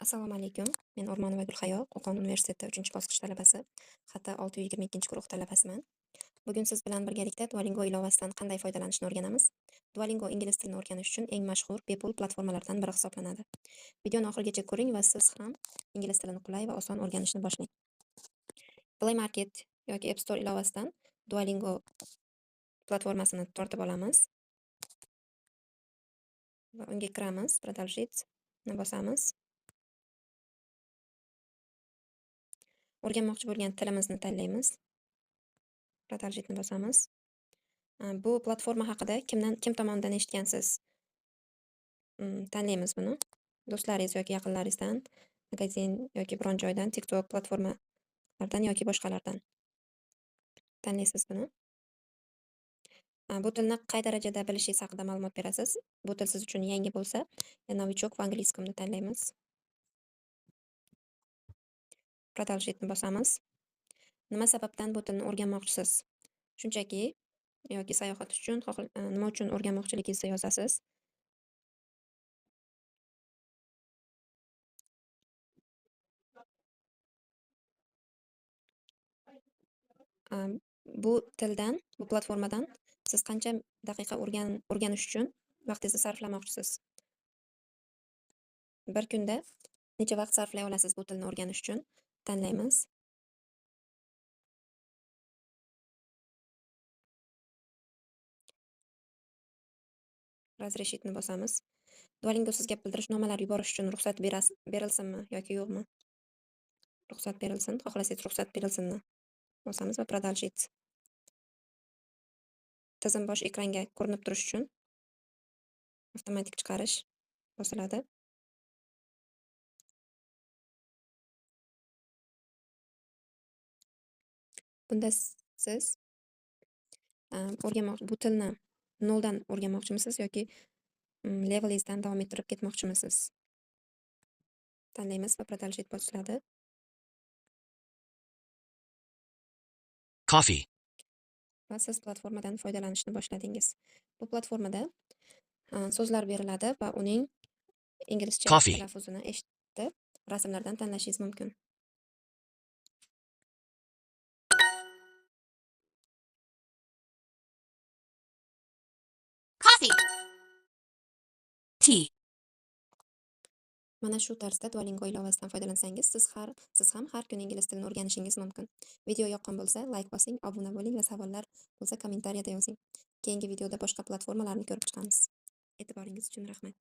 Assalomu alaykum. Men O'rmonova Gulhayo, Qo'qon universiteti 3-bosqich talabasi, XT 622-guruh talabasiman. Bugun siz bilan birgalikda Duolingo ilovasidan qanday foydalanishni o'rganamiz. Duolingo ingliz tilini o'rganish uchun eng mashhur bepul platformalardan biri hisoblanadi. Videoni oxirigacha ko'ring va siz ham ingliz tilini qulay va oson o'rganishni boshlang. Play Market yoki App Store ilovasidan Duolingo platformasini tortib olamiz va unga kiramiz, Продолжить ni bosamiz. O'rganmoqchi bo'lgan tilimizni tanlaymiz. Продолжить ni bosamiz. Bu platforma haqida kimdan, kim tomonidan eshitgansiz? Tanlaymiz buni. Do'stlaringiz yoki yaqinlaringizdan, magazin yoki biron joydan, TikTok platformalardan yoki boshqalardan. Tanlaysiz buni. Bu tilni qay darajada bilishingiz haqida ma'lumot berasiz. Bu til siz uchun yangi bo'lsa, "Я новичок в английском" ni tanlaymiz. Продолжить ni bosamiz. Nima sababdan bu tilni o'rganmoqchisiz? Shunchaki yoki sayohat uchun, nima uchun o'rganmoqchiligingizni yozasiz. Bu tildan, bu platformadan siz qancha daqiqa o'rganish uchun vaqtingizni sarflamoqchisiz? Bir kunda necha vaqt sarflay olasiz bu tilni o'rganish uchun? Tanlaymiz. Разрешить ni bosamiz. Duolingo sizga bildirishnomalar yuborish uchun ruxsat berilsinmi yoki yo'qmi? Ruxsat berilsin. Xohlasangiz ruxsat berilsinni bosamiz va продолжить. Tizim bosh ekranga ko'rinib turishi uchun avtomatik chiqarish bosiladi. Bunda siz bu tilni noldan o'rganmoqchimisiz yoki levelingizdan davom ettirib ketmoqchimisiz? Tanlaymiz va продолжить bosiladi. Coffee. Va siz platformadan foydalanishni boshladingiz. Bu platformada so'zlar beriladi va uning inglizcha Coffee. talaffuzini eshitib, rasmlardan tanlashingiz mumkin. Coffee. Tea. Mana shu tarzda Duolingo ilovasidan foydalansangiz, siz ham har kuni ingliz tilini o'rganishingiz mumkin. Video yoqqan bo'lsa, like bosing, obuna bo'ling va savollar bo'lsa kommentariyada yozing. Keyingi videoda boshqa platformalarni ko'rib chiqamiz. E'tiboringiz uchun rahmat.